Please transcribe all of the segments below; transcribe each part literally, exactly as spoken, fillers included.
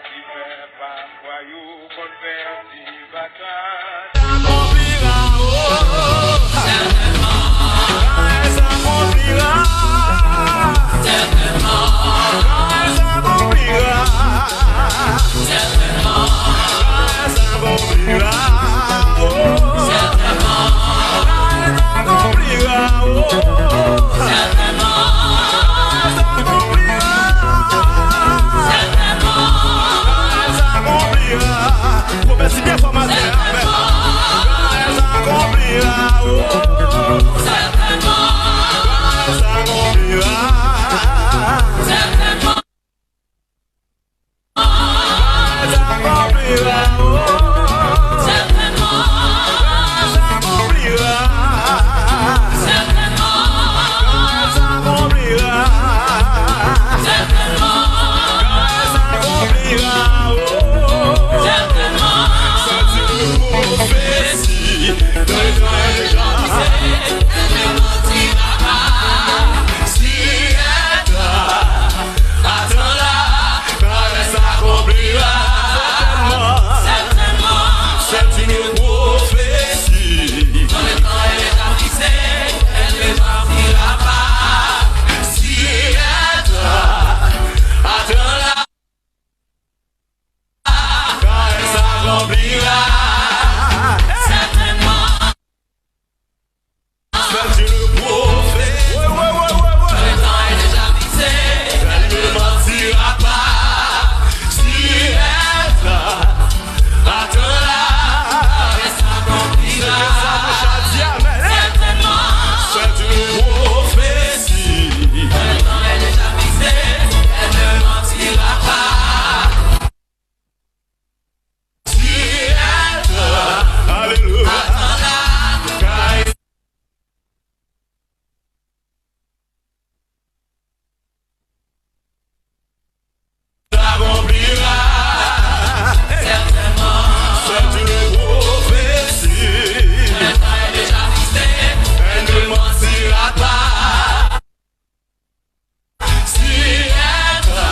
Li fè pafwa yo konn pèdi batay. Akonplira, oh, sètènman. Sa akonplira. Sètènman. Sa akonplira. Sètènman. Sa akonplira, oh. Sètènman. Sa akonplira, oh. Sètènman. Sa akonplira. Sètènman. Sa akonplira. Pwofesi byen fò maten, amèn. Sa akonplira, oh. Sètènman. Sa akonplira. Sètènman. Sa akonplira, oh. Sètènman. Sa akonplira. Sètènman. Sa akonplira. Sètènman. Sa akonplira, oh. Sètènman. Santi le pwofesi. Dans le temps et déjà. Si elle t'a Attends là, car elle s'accomplira. Certainement, c'est une prophétie. Quand le temps est établi, elle ne partira pas. Si elle t'a, attends là, car elle s'accomplira. Certainement. C'est une prophétie. Ouais, ouais, ouais, ouais, ouais. Le temps est déjà fixé. Elle ne mentira pas. Si elle t'a, attends là. Elle s'accomplira. Certainement. C'est une prophétie. Le temps est déjà fixé. Elle ne mentira pas. Alléluia. Si elle t'a,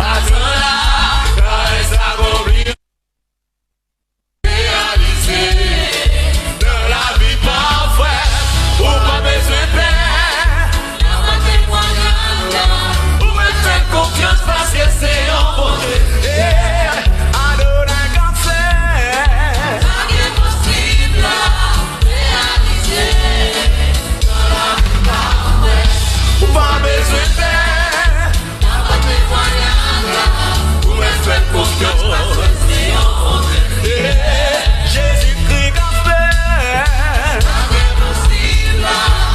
attends là, car elle s'accomplit. Réalisé dans la vie parfaite, ou pa bezwen pè. Ou mèt fè konfyans paske se yon Bondye. Eh, Adonai kanpe. Sa ki enposib la, reyalize. Ou pa bezwen pè. Ou mèt fè konfyans. Eh, Jezikri kanpe.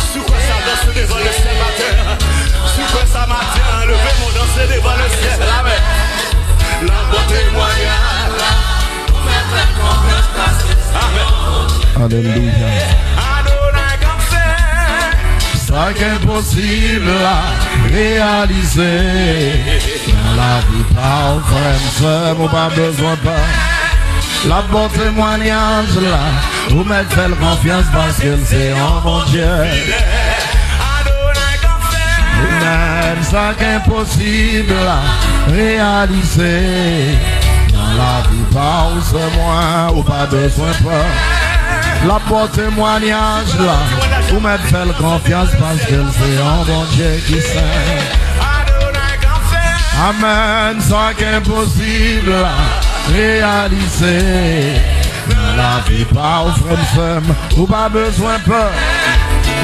Si w kwè sa, danse devan lesyèl maten an. Si w kwè sa maten an, leve men w danse devan lesyèl. Amèn. L ap bon temwayaj. Amèn. Alelouya. Sa k enposib la reyalize nan lavi pa w, frè m, sè m, ou pa bezwen pè. L ap bon temwayaj la, ou mèt fè l konfyans paske l se yon Bondye. Amèn. Sa k enposib la reyalize nan lavi pa w, sè mwen, ou pa bezwen pè. L ap bon temwayaj la, ou mèt fè l konfyans paske l se yon Bondye ki sen. Amèn. Sa k enposib la reyalize nan lavi pa w, frè m, sè m, ou pa bezwen pè.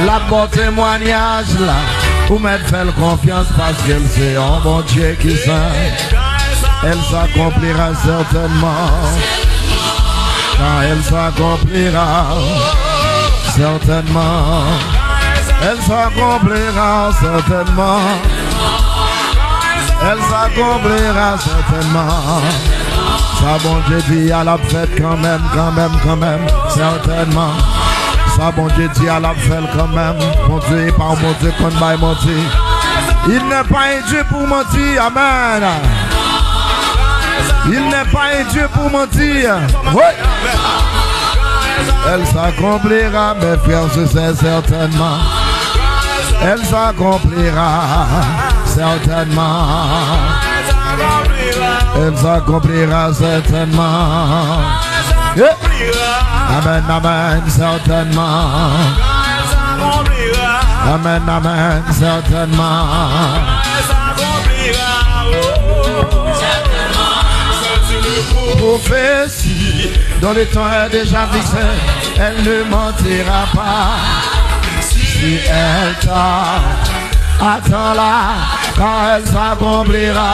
L ap bon temwayaj la, ou mèt fè l konfyans paske l se yon Bondye ki sen. Elle s'accomplira certainement. Quand elle s'accomplira certainement. Elle s'accomplira certainement. Elle s'accomplira certainement. Sa Bondye di a l ap fèt kanmenm, kanmenm, kanmenm, sètènman. Sa Bondye di a l ap fè l kanmenm. Bondye e pa yon Bondye k konn bay manti. Il n'est pas un Dieu pour mentir. Amen. Il n'est pas un Dieu pour mentir. Oui. Elle s'accomplira, mes frères et sœurs, certainement. Elle s'accomplira certainement. Elle s'accomplira certainement. Yeah. Amen, amen, certainement. Amen, amen, certainement. Prophétie dont le temps est déjà fixé, elle ne mentira pas. Si elle t'a Attends-la, car elle s'accomplira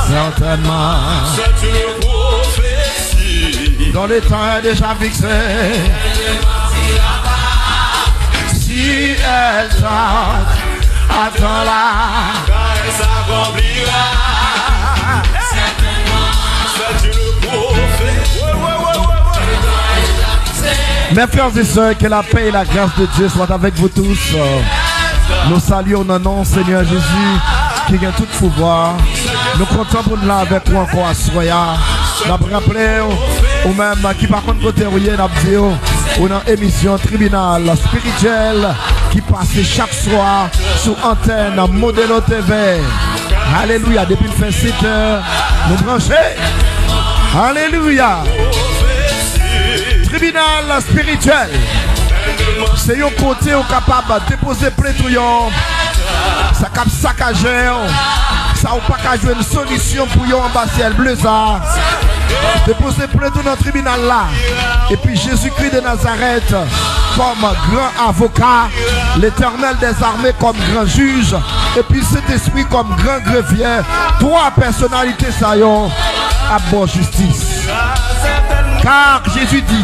certainement. C'est une prophétie dont le temps est déjà fixé. Si elle tarde, attends-la, car elle s'accomplira. C'est une prophétie. Mes frères et sœurs, que la paix et la grâce de Dieu soient avec vous tous. Nous saluons dans le nom Seigneur Jésus qui gagne tout pouvoir. Nou kontan pou n la avèk ou ankò aswè a. N ap raple w, ou menm ki pa konn kote w ye, n ap di w, ou nan emisyon Tribinal Espirityèl ki pase chak swa sou antèn Modelo T V. Alelouya, depi l fè sèt è, nou branche. Alelouya. Tribinal espirityèl, se yon kote ou kapab depoze plent ou yo, sa k ap sakaje w, sa ou pa ka jwenn solisyon pou yo anba syèl ble sa. Depoze plent ou nan tribinal la. Epi Jezikri de Nazarèt, kòm gran avoka, Letènèl dèzame kòm gran jij, epi Sentespri kòm gran grevyè, twa pèsonalite sa yo ap ba w jistis. Kar Jezi di,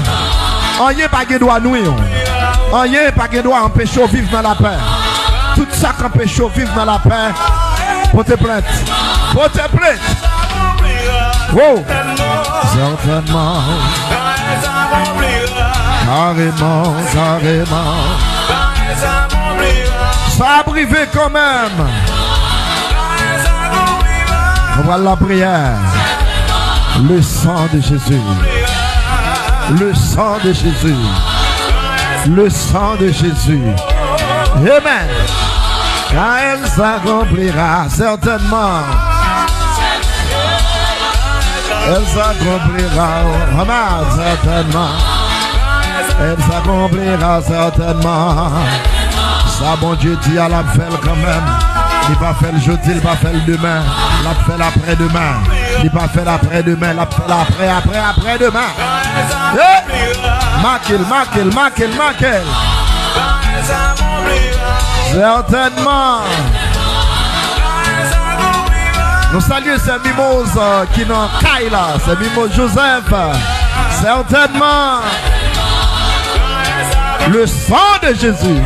anyen pa gen dwa nwi w, anyen pa gen dwa anpeche w viv nan lapè. Tout sa k anpeche w viv nan lapè, pote plent. Pote plent. Wow! Sètènman. Kareman, kareman. Sa ap rive kanmenm. Nou pral lapriyè. Le sang de Jésus. Le sang de Jésus. Le sang de Jésus. Amen. Car elle s'accomplira certainement. Elle s'accomplira, oh, amen, certainement. Elle s'accomplira certainement. Sa Bondye di a, l ap fè l kanmenm. Li pa fè l jodi, li pa fè l demen. L ap fè l aprè demen. Li pa fè l aprè demen, l ap fè l aprè, aprè, aprè demen. Hey! Make l, make l, make l, make l. Sètènman. Nou salye sè Mimoz, euh, ki nan kay la. Sè Mimoz Joseph. Sètènman. Le sang de Jésus.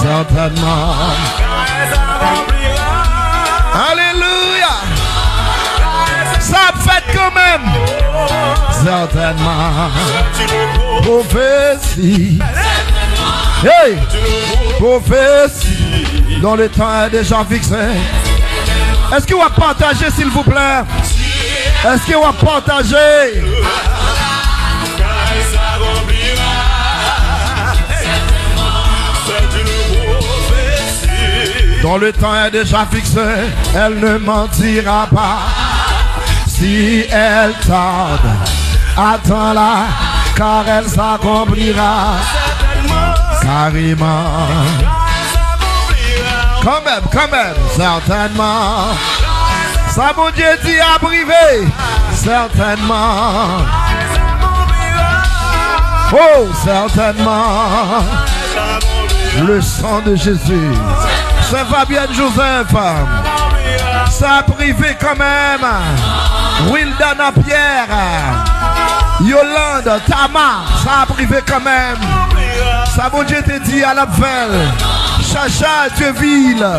Sètènman. Alelouya. Sa ap fèt kanmenm. Sètènman. Pwofesi. Hey! Pwofesi. Dont le temps est déjà fixé. Èske w ap pataje, silvouplè? Èske w ap pataje? Dont le temps est déjà fixé, elle ne mentira pas. Si elle tarde, attends-la, car elle s'accomplira. Kareman. Kanmenm, kanmenm, sètènman. Sa Bondye di ap rive. Sètènman. Oh, sètènman. Le sang de Jésus. Sè Fabienne Joseph. Sa ap rive kanmenm. Wildana Pierre. Yolande, Tama. Sa ap rive kanmenm. Sa Bondye te di a, l ap fè l. Chacha Dieuville.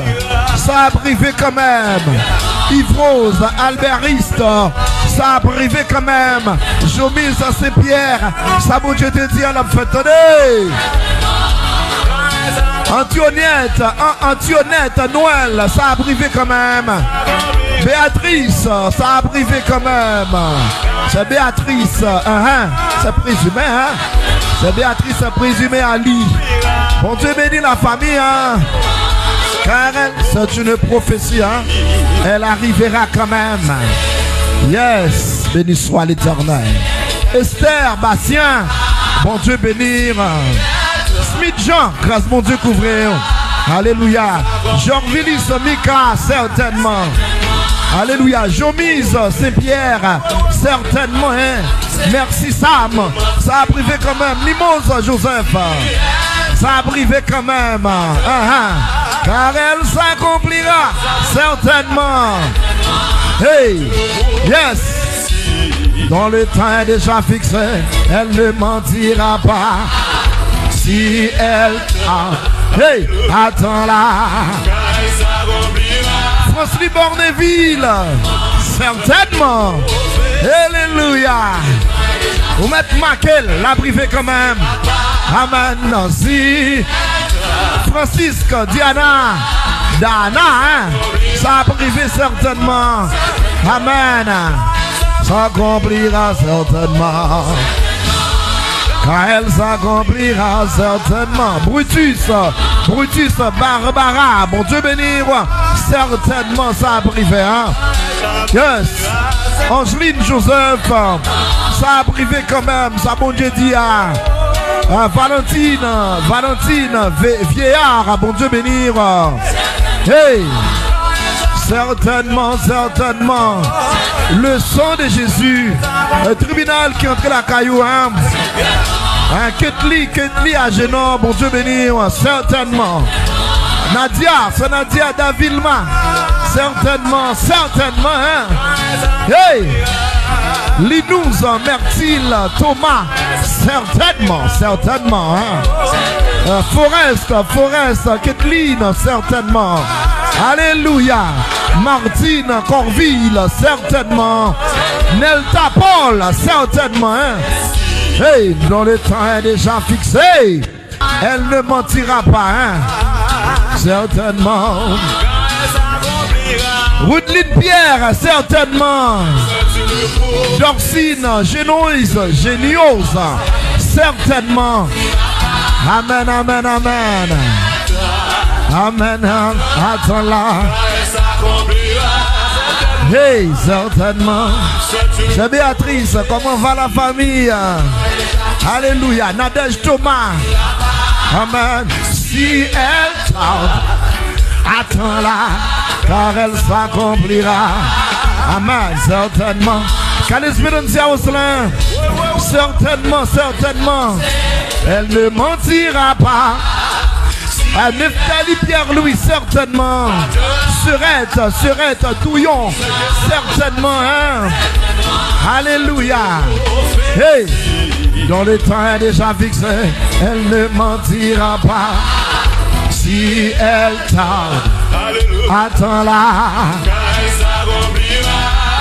Sa ap rive kanmenm. Yvrose Alberiste, sa ap rive kanmenm. Jomise Saint Pierre, sa Bondye te di a, l ap fèt. Tande! Antionette, An-, Antionette Noël, sa ap rive kanmenm. Béatrice, sa ap rive kanmenm. Sè Béatrice, enhen, sè Prezime, en. Sè Béatrice, sè Prezime a li. Bondye beni lafanmi, en. Car elle, c'est une prophétie, hein? Elle arrivera quand même. Yes, béni soit l'Éternel. Esther Bastien, Bondye beni w. Smith Jean, gras Bondye kouvri w. Alelouya. Jorvilis Mika, sètènman. Alelouya. Jomise Saint Pierre, sètènman, hein. Mèsi Sam. Sa ap rive kanmenm. Mimoz Joseph. Sa ap rive kanmenm. Ahan. Car elle s'accomplira certainement. Hey. Yes. Dont le temps est déjà fixé, elle ne mentira pas. Si elle a, hey, attends là. Fransley Borneville, sètènman. Alelouya. Ou mèt make l, l ap rive kanmenm. Amèn. Si Francisque, Diana, Dana, hein, sa ap rive sètènman. Amèn. S'accomplira certainement. Car elle s'accomplira certainement. Brutus, Brutus Barbara, Bondye beni w. Sètènman, sa ap rive, hein. Yes. Angeline Joseph, sa ap rive kanmenm, sa Bondye di a. Ah, Valentine, Valentine Ve-, Vieillard, Bondye beni w. Hey! Sètènman, sètènman. Le sang de Jésus. Euh, tribinal ki antre lakay ou, hein. Hein, Ketly, Ketly Agenor, Bondye beni w, sètènman. Nadia, sè Nadia Davilma, sètènman, sètènman, hein. Hey! Linouz, Mertil, Thomas, sètènman, sètènman, hein. Euh, Forest, Forest, Ketline, sètènman. Alelouya. Martine Corville, sètènman. Nelta Paul, sètènman, hein. Hey, dont le temps est déjà fixé. Elle ne mentira pas, hein. Sètènman. Rudeline Pierre, sètènman. Dorcine Génoise, Géniose, sètènman. Amèn, amèn, amèn. Amèn, hein. Attends là. Hey, sètènman. Sè Béatrice, comment va la famille? Alelouya. Nadège Thomas. Amèn. Si elle tarde, attends-la, car elle s'accomplira. Amèn. Sètènman. Carl Espérancia Roselin. Sètènman, sètènman. Elle ne mentira pas. Ah, Nephtalie Pierre-Louis, sètènman. Sirèt, Sirèt Touyon, sètènman, hein. Alelouya. Hey, dont le temps est déjà fixé, elle ne mentira pas. Si elle tarde, attends-la.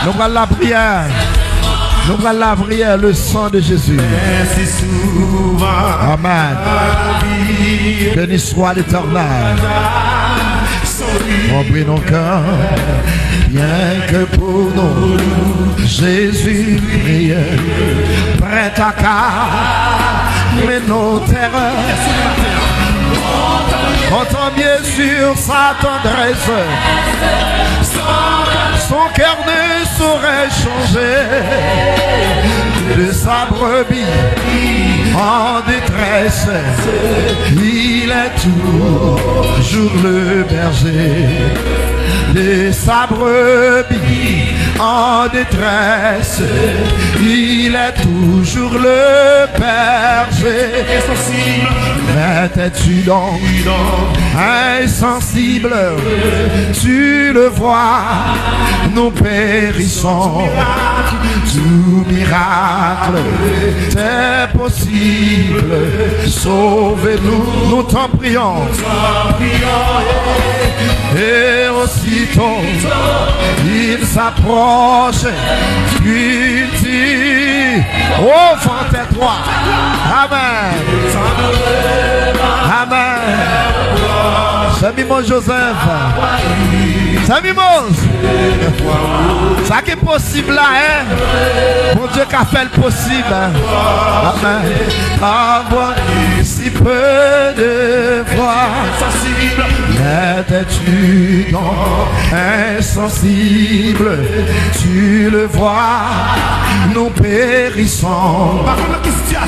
Nou pral lapriyè. Nou pral lapriyè, le sang de Jésus. Amen. Béni soit l'Éternel. On prie nos cœurs, rien que pour nous, Jésus priait, prêt à calmer nos terreurs. Entends bien sur sa tendresse, son cœur ne saurait changer de sa brebis en détresse. Il est toujours le berger de sa brebis en détresse. Il est toujours le berger. Mais t'es-tu donc insensible? Tu le vois, nous périssons. Tout miracle t'est possible. Sauve-nous, nous t'en prions. Et aussitôt, il s'approche, puis il dit, oh, vent, tais-toi. Amen. Amen. Sè Mimòz Joseph. Sè Mimòz. Sa ki posib la, hein? Bondye ka fè l posib, hein? Amen. Avoir si peu de foi. Mais T'es tu donc insensible, tu le vois, nous périssons.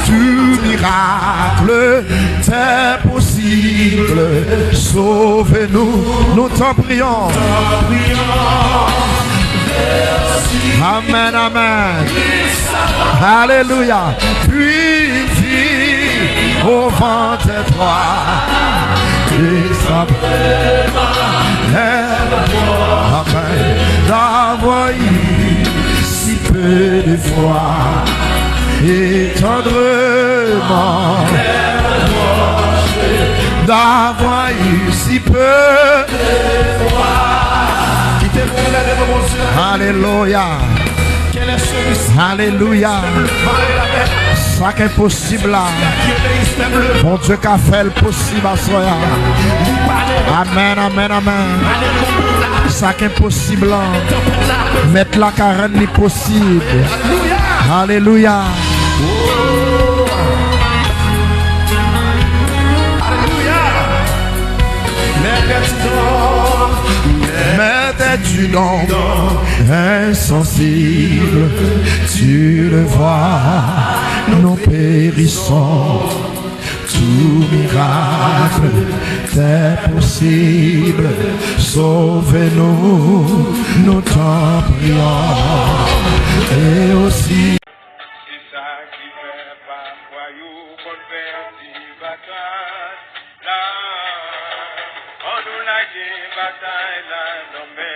Tout miracle t'est possible, sauve-nous, nous t'en prions. Amen, amen. Alléluia. Puis vie au vent étroit, et simplement, amen, d'avoir eu si peu de foi, et tendrement, d'avoir eu si peu de foi. Kite pou lè devan Bondye. Alelouya. Alelouya. Sa k enposib la, Bondye ka fè l posib aswè a. Amen, amen, amen. Sa k enposib la, Mèt la ka rann li posib. Alelouya. Alelouya. Mèt, tu donc insensible, tu le vois, nous périssons. Tout miracle t'est possible, sauve-nous, nous t'en prions. Et aussi. Se sa ki fè pafwa yo konn pèdi batay la. Annou lage batay la nan men